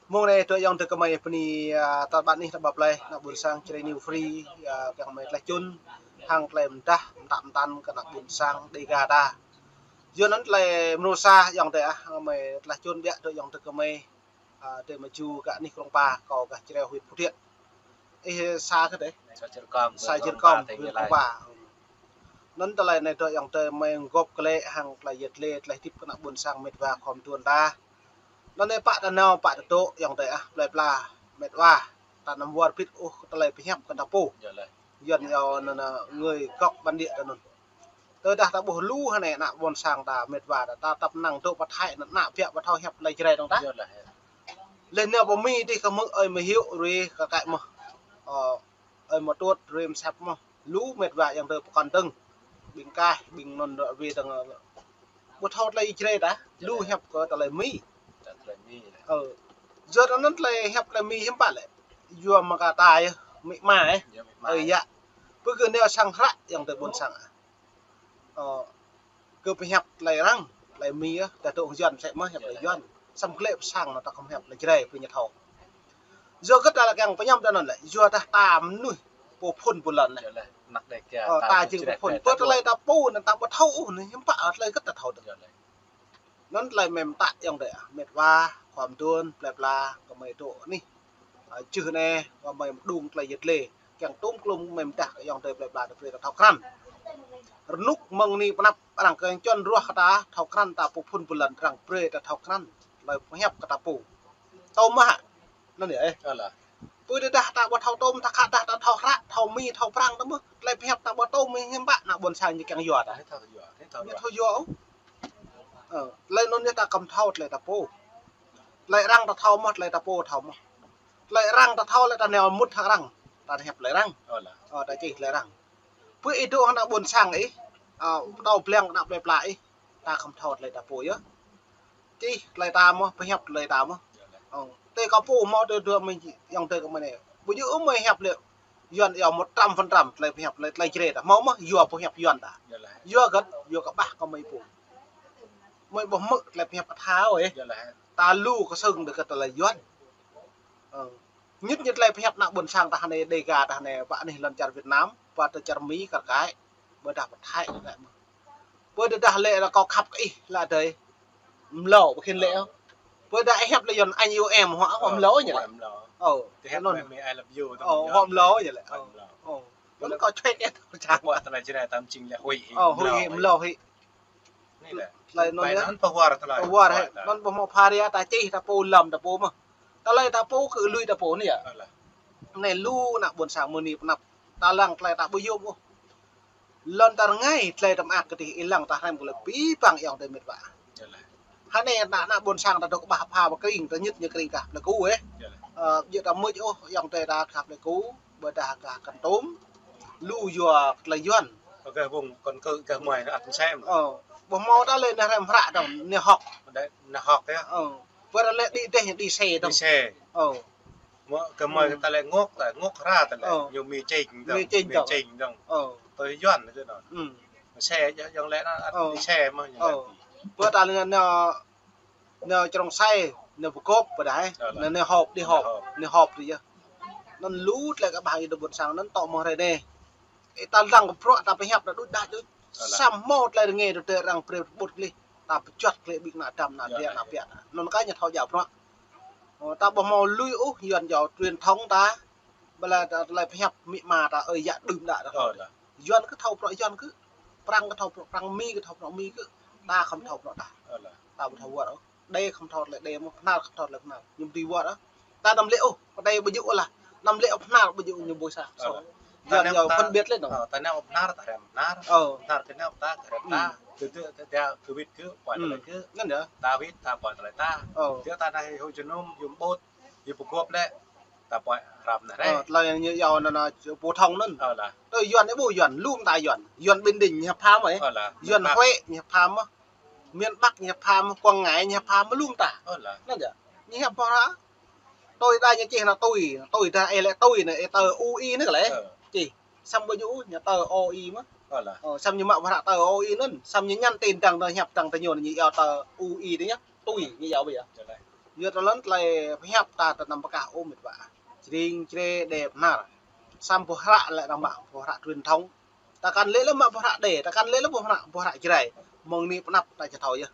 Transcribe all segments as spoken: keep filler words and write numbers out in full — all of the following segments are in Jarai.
Mông anai tơlơi ayŏng adơi gơmơi bơni, a, tơlơi ƀă anih tơlơi ƀă plơi, ană ƀôn sang Jrai New Free, a, kiăng gơmơi tlaih čun, hăng tơlơi mơdah, mơtă mơtăn kơ ană ƀôn sang Dega ta. Yua anŭn tơlơi mrô sa ayŏng adơi ah, gơmơi tlaih čun biă tơlơi ayŏng adơi gơmơi, a, tơlơi mơju gah anih Krông Pa, kâo gah Jrai huyện Phú Thiện. Ih sa kơ tơlơi? Sa Jrkong, sa Jrkong, huyện Krông Pa. Anŭn tơlơi anai tơlơi ayŏng adơi gơmơi gŏp glaĭ hăng tơlơi yet lĕ, tơlơi hơdip kơ ană ƀôn sang met wa khŏm tuan ta. Anŭn anai pă ta nao, pă ta dŏ ayŏng adơi ah, plơi pla, met wa. Ta anăm wơr bĭt ôh tơlơi pơhiăp kơ ta pô. Yua anŭn, yua anŭn, anŭn, người gốc bản địa ta anŭn. Tơdah ta ƀuh lu hơnai ană ƀôn sang ta met wa ta, ta tăp năng dŏ pơ Thái anŭn, ană biă ƀu thâo hiăp tơlơi Jrai dong ta. Laih anŭn pơ Mi dih kơ mơ̆ ơi mơhiu rui kơ kaĭ mơ̆. Ơ, ơi mơ̆ tuăt rui mơsep mơ̆. Lu met wa ayŏng adơi pơkŏn dơ̆ng. Ƀing kaih, ƀing anŭn rui dơ̆ng, ơ, ƀu thâo tơlơi Jrai ta, lu hiăp kơ tơlơi Mi. Ơ. Yua anŭn tơlơi hiăp tơlơi Mi hiư̆m pă lĕ. Yua mơ̆ng kơ ta yơh, amĭ ama yơh. Ơi yă. Pơ kơ anai sang hră ayŏng adơi ƀôn sang. Ơ, kơ pơhiăp tơlơi arăng, tơlơi Mi yơh, ta dŏ Yuan sĕ mơ̆ hiăp tơlơi Yuan. Samơ̆ glaĭ pơ sang anŭn ta khŏm hiăp tơlơi Jrai pơ ñu thâo. Yua kơ ta lĕ kiăng pơñăm ta anŭn lĕ, yua dah ta mơnuih pô phŭn pô lŏn anai. Ơ, ta jing pô phŭn, pơ tơlơi ta pô anŭn ta ƀu thâo ôh anŭn, hiư̆m pă tơlơi kơ ta thâo dơ̆ng. Anŭn tơlơi mơ̆n ta ayŏng adơi ah, met wa, khŏm tuan, plơi pla, gơmơi dŏ anih. A, čih anai, gơmơi mơđung tơlơi yet lĕ. Kiăng tŭm klŭm gơmơi mơdah kơ ayŏng adơi plơi pla ta brơi ta thâo krăn. Rơnŭk mơ̆ng anai pơ anăp arăng kơ čon ruah kơ ta thâo krăn ta pô phŭn pô lŏn arăng brơi ta thâo krăn. Tơlơi pơhiăp kơ ta pô. Tơm mơ̆ hă? Anŭn yơh, ơ. Pơ tơdah ta ƀu thâo tơm ta khă dah ta thâo hră, thâo Mi, thâo Prăng ta mơ̆. Tơlơi pơhiăp ta ƀu tơm mơ̆ hiư̆m pă ană ƀôn sang ñu kiăng yua ta. Ñu thâo yua ôh. Ơ, tơlơi anŭn yơh ta khŏm thâo tơlơi ta pô. Tơlơi arăng ta thâo mơ̆, tơlơi ta pô thâo mơ̆. Tơlơi arăng ta thâo lĕ ta nao mŭt hăng arăng. Ta hiăp tơlơi arăng. Ơ, ta čih tơlơi arăng. Pơ ih dŏ hăng ană ƀôn sang ih, ơ, pơtô blang ană plơi pla ih. Ta khŏm thâo tơlơi ta pô yơh. Čih tơlơi ta mơ̆, pơhiăp tơlơi ta mơ̆. Ơ, tơlơi kơ pô hmâo tơlơi dua mơ̆ ayŏng adơi gơmơi anai. Ƀu djơ̆ ôh mơ̆ hiăp lĕ Yuan yơh một trăm phần trăm tơlơi pơhiăp tơlơi, tơlơi Jrai ta. Hmâo mơ̆, yua pơhiăp Yuan ta. Yua hơget, yua kơ ƀah gơmơi pô. Gơmơi ƀu hmư̆ tơlơi pơhiăp kơ ta ôh. Ta lu kơsơ̆ng dơ̆ng kơ tơlơi Yuan. Ơ. Ñit ñit tơlơi pơhiăp ană ƀôn sang ta hơnai Dega ta hơnai, pơ anih lŏn čar Việt Nam, pơ tơ čar Mi kar kaĭ, ƀôdah pơ Thái kar kaĭ mơ̆. Pơ tơdah lĕ ră kâo khăp kơ ih lă adơi. Mlâo, ƀu khĭn lĕ ôh. Pơ tơdah ih hiăp lĕ Yuan anh yêu em, huă, huă mlâo ñu lĕ. Ơ, anŭn. Ơ, huă mlâo ñu lĕ. Ơ. Anŭn kâo čuĕk ih. Ơ, huĭ, mlâo huĭ. Anŭn yơh. Tơlơi anŭn pơwar hĭ, anŭn ƀu hmâo pha ria ta čih ta pô lăm ta pô mơ̆. Tơlơi ta pô kơ lui ta pô anai yơh. Anai lu ană ƀôn sang mơ̆ng anai pơ anăp. Ta lăng tơlơi ta ƀu yôm ôh. Lŏn ta rơngai tơlơi ta mơak kơ tih, ih lăng ta hrăm kơ lĕ pĭ păng ayŏng adơi met wa. Hơnai ană, ană ƀôn sang ta dŏ kơ ƀah pha ƀa kring, ta ñit ñu kring gah Plei Ku ih. Ơ, djơ̆ ta mưč ôh ayŏng adơi ta gah Plei Ku, ƀôdah gah Kon Tum. Lu yua tơlơi Yuan. Gah wong Kon Kơ̆ gah muai ăt mơsem. Ơ, ƀu hmâo ta lĕ anai hrăm hră dong, anai hŏk. Anai hŏk yơh. Ơ, pơ ta lĕ đĭ dêh, đĭ xe dong. Đĭ xe. Ơ. Mơ̆ gơmơi ta lĕ ngŏk, ta ngŏk hra ta lĕ. Ơ. Ñu Mi Chêng dong. Mi Chêng dong. Ơ. Tui Yuan kơ anŭn. Xe yơh, ayŏng lĕ anŭn, ơ, đĭ xe mơ̆ ñu. Ơ. Pơ ta lĕ anai, anai črông sai, anai pơgop pơ đah. Anai, anai hŏp, đĭ hŏp. Anai hŏp. Anai hŏp đĭ yơh. Anŭn lu tơlơi kơ ƀah ayŏng adơi ƀôn sang anŭn tŏ mơ̆ hrơi anai. Ih ta lăng kơ bruă ta pơhiăp ta đuč đač đuč. Samơ̆ hmâo tơlơi rơngai tơdơi arăng brơi pơƀut gleh. Ta pơjuăt gleh ƀing ană dăm, ană biă, ană biă. Anŭn kơ ñu thâo djă bruă. Ơ, ta ƀu hmâo lui ôh, Yuan yua truyền thống ta. Ƀơi lĕ ta, tơlơi pơhiăp amĭ ama ta, ơi yă đưm đă ta thâo. Yuan kơ thâo bruă Yuan kơ. Prăng kơ thâo bruă Prăng, Mi kơ thâo bruă Mi kơ. Ta khŏm thâo bruă ta. Ta ƀu thâo wơr ôh. Đe khŏm thâo tơlơi đe mơ̆, Bơhnar khŏm thâo tơlơi Bơhnar. Ñu ƀu dưi wơr ôh. Ta anăm lĕ ôh, pơ đe ƀu djơ̆ ôh lah. Anăm lĕ ôh Bơhnar ƀu djơ̆ ôh ñu ƀu sa. Ơ. Yua anŭn phân biệt lĕ anŭn. Ơ, ta anăm ôh Bơhnar, ta hrăm Bơhnar. Ơ. Bơhnar ta anăm ôh ta, ta hrăm ta. Tơ tơ ta, ta wĭt kơ, pơhiăp tơlơi kơ. Anŭn yơh. Ta wĭt, ta pơhiăp tơlơi ta. Ơ. Tơ ta anai hơjơnum, yôm ƀôt, yôm pơgop lĕ. Ta pơhiăp hrăm anai. Ơ, tơlơi ñu yua anŭn, anŭn, phổ thông anŭn. Ơ lah. Tơ Yuan ih ƀuh Yuan, lŏm ta Yuan. Yuan Bình Định ñu hiăp pham ơi. Ơ lah. Yuan Huế ñu hiăp pham mơ̆. Miền Bắc ñu hiăp pham, Quảng Ngãi ñu hiăp pham mơ̆ lŏm ta. Ơ lah. Anŭn yơh. Ñu hiăp pham hă? Tui ta ñu čih anŭn tui, tui ta ih lĕ tui anŭn, ih tơ U I anŭn kơ lĕ. Ơ. Čih. Samơ̆ ƀu djơ̆ ôh, ñu tơ O I mơ̆. Ơ lah. Ơ, samơ̆ ñu mă bruă tơ O I anŭn. Samơ̆ ñu nhắn tin dơ̆ng, dơ̆ng hiăp dơ̆ng tơ ñu, ñu yua tơ U I tơ ñu. Tui, ñu yua ƀu yơh. Ơ lah. Yua tơlơi anŭn tơlơi pơhiăp ta tơ anăm pơkah ôh met wa. Jring jre đe pơhnar. Samơ̆ boh hră lĕ arăng mă boh hră truyền thống. Ta kăn lĕ lĕ mă boh hră đe, ta kăn lĕ lĕ boh hră, boh hră jrai. Mơ̆ng anai pơ anăp ta či thâo yơh.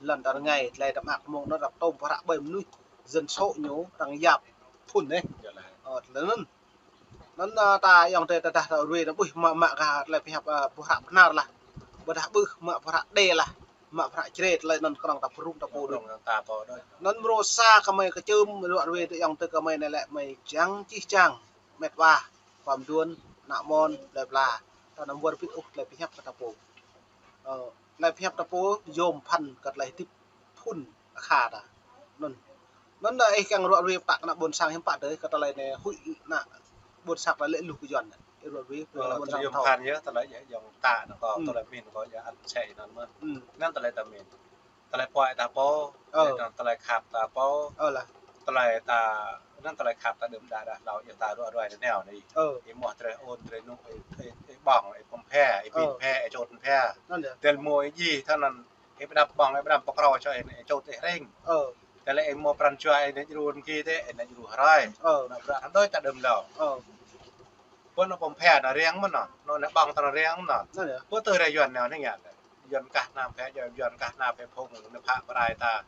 Lŏn ta rơngai, tơlơi ta mă mơ̆ng anŭn răp tôm boh hră ƀơi mơnuih dân số ñu arăng yap phŭn anai. Ơ, tơlơi anŭn. Anŭn, ơ, ta ayŏng adơi ta dah ta rui ta ƀuh mă, mă kơ tơlơi pơhiăp, ơ, boh hră pơhnar lah. Ƀôdah ƀuh mă boh hră đe lah. Mă boh hră jre tơlơi anŭn kơnơ̆ng ta pơrŭng ta pô đôč. Kơnơ̆ng ta pô đôč. Anŭn mrô sa kơ mơi kơčưm ruă rui tơ ayŏng adơi kơ mơi anai lĕ mơi čang čih čang. Met wa, pơm duôn, ană mơ̆n, plơi pla. Ta anăm wơr bĭt ôh tơlơi pơhiăp kơ ta pô. Ơ, tơlơi pơhiăp ta pô, yôm phăn kơ tơlơi hơdip phŭn akha ta. Anŭn. Anŭn ta ih kiăng ruă rui pơtă kơ ană ƀôn sang hiư̆m pă tơ̆ kơ tơlơi anai huĭ ană ƀôn sang ta lĕ luh kơ Yuan. Ih ruă rui, ơ, ană ƀôn sang yôm thâo. Phăn yơh, tơlơi yơh, yŏng ta anŭn kơ, hmm, tơlơi min kơ yơh ăn sĕ anŭn mơ̆n. Hmm. Anŭn tơlơi ta min. Tơlơi pơhiăp ta pô, ơ, tơlơi khăp ta pô. Ơ lah. Tơlơi ta, anŭn tơlơi khăp ta đưm đă đă hlâo yơh ta ruă rui anai nao anai. Ơ. Ih mơ̆ treh ôn, treh nŭ, ih, ih, ih ƀơ̆ng, ih pơm phe, ih pin phe, ih čôt phe. Anŭn yơh. Tơl mơ̆ ih djai, thâo anŭn, ih pơđăp ƀơ̆ng, ih pơđăp pơkrô čô ih, ih čôt ih ring. Ơ. Tơlơi ih mơ̆ pran jua ih anai djru mơ̆ng ki tĕ, ih anai djru hrơi. Ơ. Anŭn bruă thâo đôč ta đưm hlâo. Ơ. Pơ anŭn pơm phe anŭn riăng mơ̆n anŭn, anŭn anai ƀơ̆ng ta anŭn riăng mơ̆n anŭn. Anŭn yơh. Pơ tơ rai Yuan nao anai ngă. Yuan kah ană phe, Yuan kah ană phe phung, anŭn phă pơrai ta.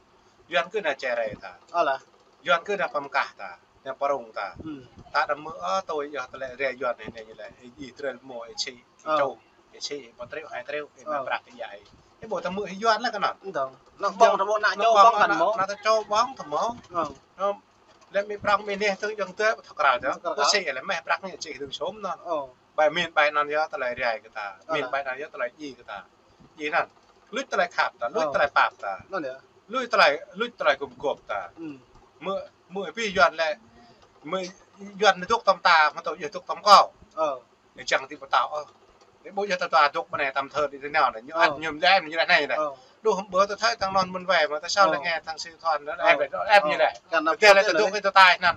Yuan kơ ană čeh rai ta. Ơ lah. Yuan kơ ană pơm kah ta, ană pơrŭng ta. Hmm. Ta đăm mơ̆, ơ, tui yơh tơlơi rai Yuan anai anai lĕ, ih, ih trel mơ̆, ih čih, ih čô, ih čih, ih pơtriu, hai triu, ih mă prăk ih djai. Ih ƀu ta mơ̆ ih Yuan lah kơ anŭn. Anŭn. Anŭn ƀơ̆ng ta mơ̆ ană čô ƀơ̆ng kăn mơ̆. Ană ta čô ƀơ̆ng ta mơ̆. Ơ. Anŭn lĕ mơ̆ prăk mơ̆ anai tơ ayŏng adơi ƀu thâo krăl yơh. Thâo krăl. Ƀu sĭ lĕ mơ̆ prăk anai čih dơ̆ng sôm anŭn. Ơ. Ƀai min ƀai anŭn yơh tơlơi rai kơ ta. Ơ. Min ƀai anŭn yơh tơlơi djai kơ ta. Djai anŭn. Luč tơlơi khăp ta, luč tơlơi pap ta. Anŭn yơh. Luč tơlơi, luč tơlơi gum gôp ta. Hmm. Mơ̆, mơ̆ ih pi Yuan lĕ, mơ̆ Yuan anai dŏ tơm ta, mơ̆ tơ yơh dŏ tơm kâo. Ơ. Ih čang ti pơtao, ơ. Ih ƀu yơh ta, ta dŏ ƀơi anai tơm thơ đi tơ nao anai. Ñu ăt ñu lĕ ñu lĕ anai anai. Ơ. Đôč hơm ƀơ ta thâo tăng anŭn mơ̆n wai, mơ̆ ta sao lĕ nghe tăng sư thon anŭn, ơ, em ƀĕ, em ñu lĕ. Kăn ta tơl lĕ ta dŏ kơ ta tai anŭn.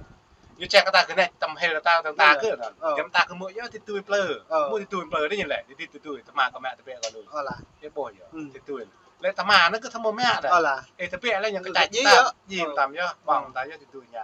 Ñu čeh kơ ta kơ anai, tơm hil ta, tơm ta kơ anŭn. Ơ. Kăn ta kơ mơ̆ yơh ti tui plư. Ơ. Mơ̆ ti tui plư đi ñu lĕ, ti tui, tơma kơ mă tơbiă kơ lu. Ơ lah. Ih ƀuh yơh, hmm, ti tui. Lĕ tơma anŭn kơ thâo mơ̆ mă đah. Ơ lah. Ih tơbiă lĕ ñu kơ čeh djai tam, yơh. Djai tam yơh, ƀơ̆ng ta yơh ti tui ñu.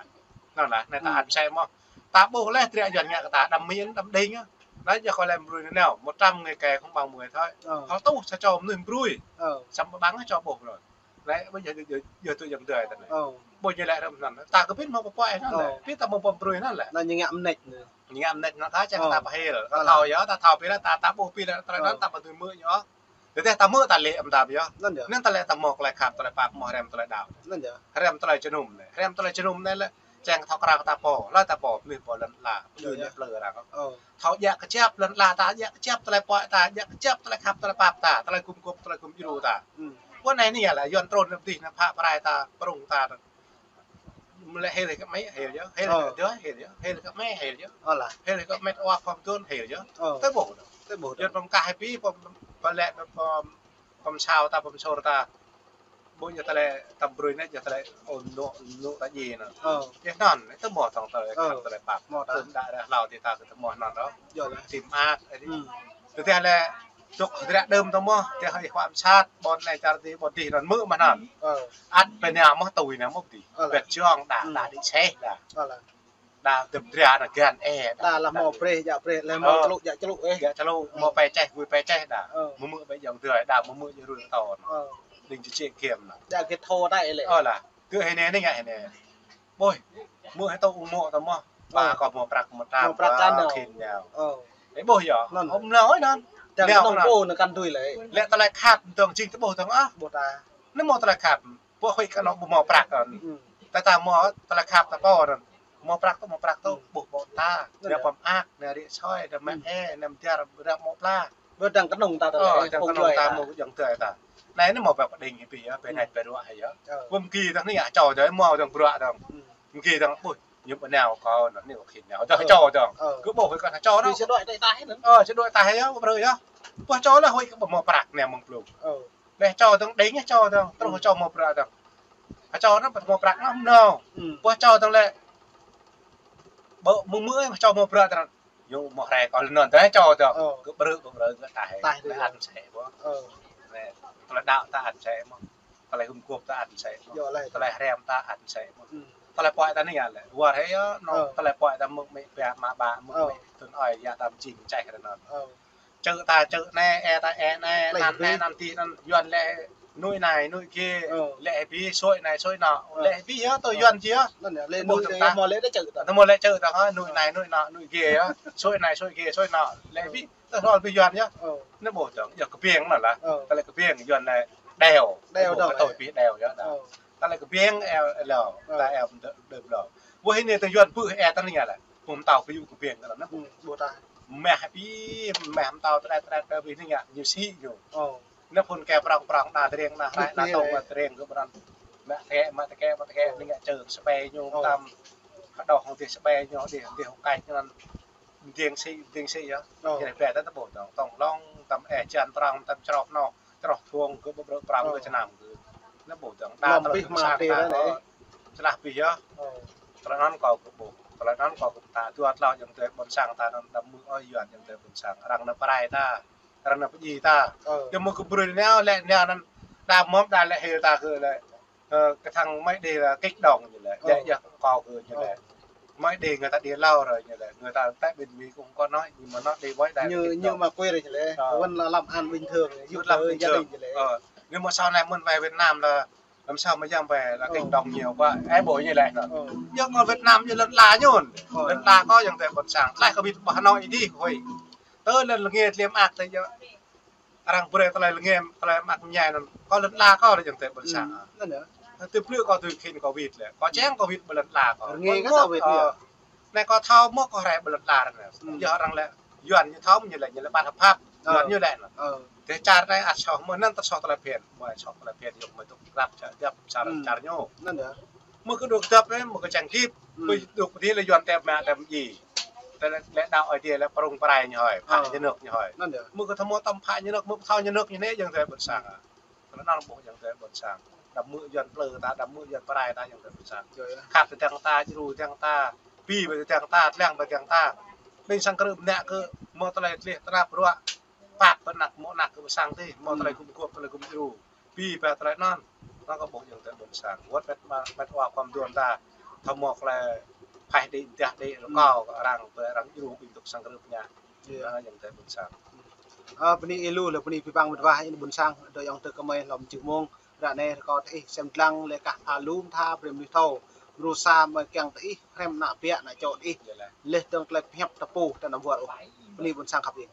Anŭn lah, anai ta ăn sĕ mơ̆. Ta ƀuh lĕ triă Yuan ngă kơ ta đăm min, đăm đing yơh. Anai yơh kơ lĕ brơi anai nao, một trăm người kẻ không bằng mười thôi. Ơ. Thâo tuh sa čô mơnuih brơi. Ơ. Samơ̆ ƀơ̆ng čô ƀuh anŭn. Lĕ ƀu yơh, yơh, yơh tui ayŏng adơi ta anai. Ơ. Ƀu ñu lĕ rơ̆m anŭn. Ta kơ pĭn mơ̆ pơpă anŭn lĕ. Ơ. Pĭn ta mơ̆ pơm brơi anŭn lĕ. Anŭn ñu ngă mơneč anai. Ñu ngă mơneč anŭn ta čeh ta pơhil. Ơ. Thâo yơh, ta thâo pi lĕ, ta, ta ƀuh pi lĕ, tơlơi anŭn ta ƀu dưi mơ̆ ñu. Tơdah ta mơ̆ ta lĕ ăm ta yơh. Anŭn yơh. Anŭn ta lĕ ta mơ̆ tơlơi khăp, tơlơi pap, mơ̆ hrăm tơlơi đaŏ. Anŭn yơh. Hrăm tơlơi jơnum anai. Hrăm tơlơi jơnum anai lĕ čang thâo krăn ta pô, hlơi ta pô, mơnuih pô lŏn ala, mơnuih lĕ plư arăng. Ơ. Thâo djă kơjăp lŏn ala ta, djă kơjăp tơlơi pơhiăp ta, djă kơjăp tơlơi khăp, tơlơi pap ta, tơlơi gum gôp, tơlơi gum djru ta. Hmm. Pơ anai anai lĕ Yuan trŭn lĕ pơdih anai phă pơrai ta, pơrŭng ta. Mơ̆ lĕ hil kơ mĕ, hil yơh, hil kơ dơi, hil yơh, hil kơ mĕ, hil yơh. Ơ lah. Hil kơ met wa pơm tuôn, hil yơh. Ơ. Tơ ƀuh. Tơ ƀuh. Yuan pơm kah pi, pơm, pơm lĕ, pơm, pơm sao ta, pơm sor ta. Ƀu yơh tơlơi ta brơi anai, yơh tơlơi ôn nô, nô ta djai anŭn. Ơ. Yơh anŭn, tơ mơ̆ tơlơi khăp, tơlơi pap. Mơ̆ ta. Tơm đă ră hlâo ti ta kơ tơ mơ̆ anŭn đôč. Yơh lah. Tim at, ơ. Hmm. Tơdah lĕ dŏ hơdră đưm tơ mơ̆, tơdah ih huă mơsat, ƀôn anai čar ti, ƀôn dih anŭn mơ̆ mơ̆ anŭn. Ơ. Ăt pơ anai mơ̆ tui anai mơ̆ dih. Ơ lah. Pĕt jŏng đah, hmm, đah đĭ sĕ đah. Ơ lah. Đah tơm dra anŭn găn ê đah. Đah lah mơ̆ preh, djă preh, lah mơ̆, ơ, člŭ, djă člŭ ê. Djă člŭ, ơ, mơ̆ pĕ čeh, gui pĕ čeh đah. Ơ. Mơ̆ mơ̆ ƀĕ ayŏng adơi đah, mơ̆ mơ̆ djă rui tơ anŭn. Ơ. Đing či či kiăm anŭn. Djă git thô đah ê lĕ. Ơ lah. Tơ hơnai anai ngă hơnai. Ƀuh, mơ̆ hơtŭ ung mơ̆ tơ mơ̆. Ba, ơ, kơ mơ̆ prăk mơ̆ tam, mơ̆ prăk kăn nao. Khĭn nao. Ơ. Ih ƀuh yơh. Anŭn. Ôm nao ih anŭn. Tơl nao kơ anŭn. Pô anŭn kăn tui lĕ. Lĕ tơlơi khăp, tơng jing tơ ƀuh tơng ah. Ƀuh ta. Anai mơ̆ tơlơi khăp. Pô huĭ kơ anŭn ƀu mơ̆ prăk anŭn. Hmm. Tơdah ta mơ̆ tơlơi khăp ta pô anŭn. Mơ̆ prăk tơ, mơ̆ prăk tơ, hmm, ƀuh ƀô̆ ta. Anŭn yơh. Nao pơm ak, nao rĭ soi, nao mă, hmm, ê, nao mơdar, ră mơ̆ pla. Ƀu dăng kơnơ̆ng ta tơlơi, ơ, dăng kơnơ̆ng ta mơ̆ ayŏng adơi ta. Anai anai mơ̆ ƀĕ pơđing hĭ pi yơh, ƀĕ, hmm, anai ƀĕ ruă hĭ yơh. Ơ. Ƀu mơ̆ ki dăng anai ngă čô dơi, mơ̆ dăng bruă dăng. Hmm. Mơ̆ ki dăng, ƀuh, ñu ƀu nao kơ anŭn, anai kơ khĭn nao. Dăng, ơ, čô dăng. Ơ. Kơ ƀuh huĭ kơ anŭn čô dăng. Pi sa đuaĭ tai tai anŭn. Ơ, sa đuaĭ tai yơh, ƀu brơi yơh. Ƀuh čô lah huĭ kơ ƀu mơ̆ prăk anai mơ̆ng blung. Ơ. Lĕ čô dăng đing yơh čô dăng, truh, hmm, čô mơ̆ bruă dăng. Čô anŭn ƀu mơ̆ prăk anŭn nao. Hmm. Ƀuh čô dăng lĕ. Ƀu mơ̆ mơ̆ čô mơ̆ bruă dăng. Ñu mơ̆ rai kơ lŏn anŭn tơlơi čô tơ. Ơ. Kơ brơi, kơ brơi, kơ tai. Tai tơ. Lĕ ăn sĕ ƀuh. Ơ. Lĕ, tơlơi đaŏ ta ăn sĕ mơ̆. Tơlơi hum gop ta ăn sĕ. Yơh lĕ. Tơlơi hrăm ta ăn sĕ. Hmm. Tơlơi pơai ta anai lĕ. Wơr hĭ yơh, nô, ơ, tơlơi pơai ta mơ̆ng mĕ pia mă ba, mơ̆ng, ơ, mĕ tŭn ơi, yă ta mơjing čeh ră anŭn. Ơ. Čư̆ ta čư̆ anai, ê ta ê anai, tơlơi anăn anai, anăn tih anăn, Yuan lĕ nuih anai, nuih kia, ơ, lĕ hĭ sui anai, sui anŏ, ơ, lĕ hĭ yơh, tơ, ơ, Yuan či yơh. Anŭn yơh, lĕ tơƀuh nuih tơ̆ng ta. Hmâo lĕ čư̆ ta. Tơ hmâo lĕ čư̆ ta hă, nuih, ơ, anai, nuih anŏ, nuih kia yơh. Sui anai, sui kia, sui anŏ. Lĕ hĭ, tơ hrŏl ƀing Yuan yơh. Ơ. Anai ƀuh tơ̆ng, yơh kơbiêng anŭn lah. Ơ. Tơlơi kơbiêng Yuan lĕ đèo. Đèo ƀuh dong, kơ tui ơi. Ƀing đèo yơh. Ơ. Đèo. Tơlơi kơbiêng eo leo, ơ, ta eo mdơ-, đơm leo. Wơ̆t hĭ anai tơ Yuan ƀuh ê ta anai lĕ. Ƀu mơtao kơ yŭ kơbiêng kơ anŭn. Hmm, ƀuh ta. Meh ƀi, meh mơtao tơđet tơđet kơ ƀing anai ngă, ñu sĭ ñu. Ơ. Anŭn phun kơ prŏng prŏng, đa tơring, đa hrăi, đa tŏng, đa tơring kơ ƀrăn. Mă tơkĕ, mă tơkĕ, mă tơkĕ, anai ngă čơ sơpai ñu, ơ, mơtam. Hơđoh hăng dih sơpai ñu, dih, dih hŏng kač ñu anŭn. Mơding sĭ, mơding sĭ yơh. Ơ. Ñu anai ƀĕ ta tơƀuh dong, tŏng lŏng, mơtam ê čan prŏng, mơtam čroh anŏ, čroh thung kơ ƀơƀrơ̆ prŏng kơ, ơ, čơnam kơ. Anai ƀuh dong, đa lŏm tơlơi ƀing sang ta, ơ, čơlah ƀing yơh. Ơ. Tơlơi anŭn kâo kơ ƀuh, tơlơi anŭn kâo kơ pơtă, dua tlâo ayŏng adơi ƀôn sang ta anŭn đăm mơ̆ ơi Yuan ayŏng adơi ƀôn sang, arăng nao pơrai ta. Arăng nao pơdjai ta. Ơ. Yua mơ̆ kơ brơi nao lĕ nao anŭn đa mơ̆m đa lĕ hil ta kơ lĕ, ơ, kơ thang mơi đe là kích động ñu lĕ. Ơ. Lĕ yua kơ kâo kơ ñu lĕ. Ơ. Mơi đe người ta đi lâu rồi ñu lĕ. Người ta tại bên Mỹ cũng có nói, nhưng mà nói đi với đa là kích động. Ñu, ñu mă quê rồi ñu lĕ. Ơ. Vẫn là làm ăn bình thường, vẫn làm bình thường, giúp đỡ gia đình ñu lĕ. Ơ. Nếu mà sau này muốn về Việt Nam là làm sao mà dám về là, ơ, kích động nhiều quá. Ê, ƀuh ñu lĕ anŭn. Ơ. Yua kơ Việt Nam ñu lŏn ala ñu. Ơ. Lŏn ala kâo ayŏng adơi ƀôn sang. Tơlơi kơ ƀing ƀah anŏ adih kơ huĭ. Tơ lŏn lơnge tơlơi mơak tơ yơh. Arăng brơi tơlơi lơnge, tơlơi mơak mơñai anŭn. Kâo lŏn ala kâo lĕ ayŏng adơi ƀôn sang. Hmm, anŭn yơh. Tơl blư̆ kâo tui khĭn kâo wĭt lĕ. Kâo čang kâo wĭt ƀơi lŏn ala kâo. Rơngiă kơ ta wĭt, ơ, yơh. Anai kâo thâo mơ̆ kâo rai ƀơi lŏn ala anai. Hmm. Yua arăng lĕ, Yuan ñu thâo ñu lĕ, ñu lĕ ƀăn hơphap. Ơ. Yuan ñu lĕ anŭn. Ơ. Tơl čar anai ăt soh mơ̆ anŭn tơl soh tơlơi phiăn. Mơi soh tơlơi phiăn yua mơi dŏ krăp čar, djăp čar, hmm, čar ñu. Anŭn yơh. Mơ̆ kơ dŏ djăp anai, mơ̆ kơ čang hơdip. Hmm. Mơi dŏ pơ dih lĕ Yuan tĕp mă tĕp djai. Tơlơi lĕ đaŏ Aê Diê lĕ prŏng pơrai ñu hơi, phă, ơ, nhà nước ñu hơi. Anŭn yơh. Mơ̆ kơ tơhmâo tơm phă nhà nước, mơ̆ pơthâo nhà nước ñu anai ayŏng adơi ƀôn sang. Tơlơi anŭn ƀuh ayŏng adơi ƀôn sang. Đăm mơ̆ Yuan plư ta, đăm mơ̆ Yuan pơrai ta ayŏng adơi ƀôn sang. Yơh, yơh. Khăp tơdang ta, djru tơdang ta, pi ƀơi tơdang ta, tơlang ƀơi tơdang ta. Ƀing sang krư̆ mơnă kơ hmâo tơlơi tlih tơnap ruă. Pap ƀơi anăk mơ̆ anăk kơ ƀơi sang tih, hmâo, hmm, tơlơi gum gop, tơlơi gum djru. Pi ƀơi tơlơi anŭn. Anŭn kâo ƀuh ayŏng adơi ƀôn sang. Wơ̆t met ma, met wa khua mơduôn ta. Tơhmâo tơlơi phaih đĭ, mơdah đĭ, rơkâo, hmm, kơ arăng, ƀơi arăng djru ƀing dŏ sang krư̆ mơnă. Yơh. Anŭn ayŏng adơi ƀôn sang. Ơ, bơni ih lu, lĕ bơni abih bang met wa, ih ƀôn sang, adơi ayŏng adơi kơmơi, lŏm čư̆ mông, ră anai rơkâo tơ ih, sem dlăng, lĕ kah pha lŏm tha, brơi mơnuih thâo, mrô sa mơi kiăng tơ ih, hrăm ană biă, ană čô ih, yơh lĕ, leh dơ̆ng tơlơi pơhiăp tơpŭ, tơ anăm wơr ôh. Bơni ƀôn sang khăp ih.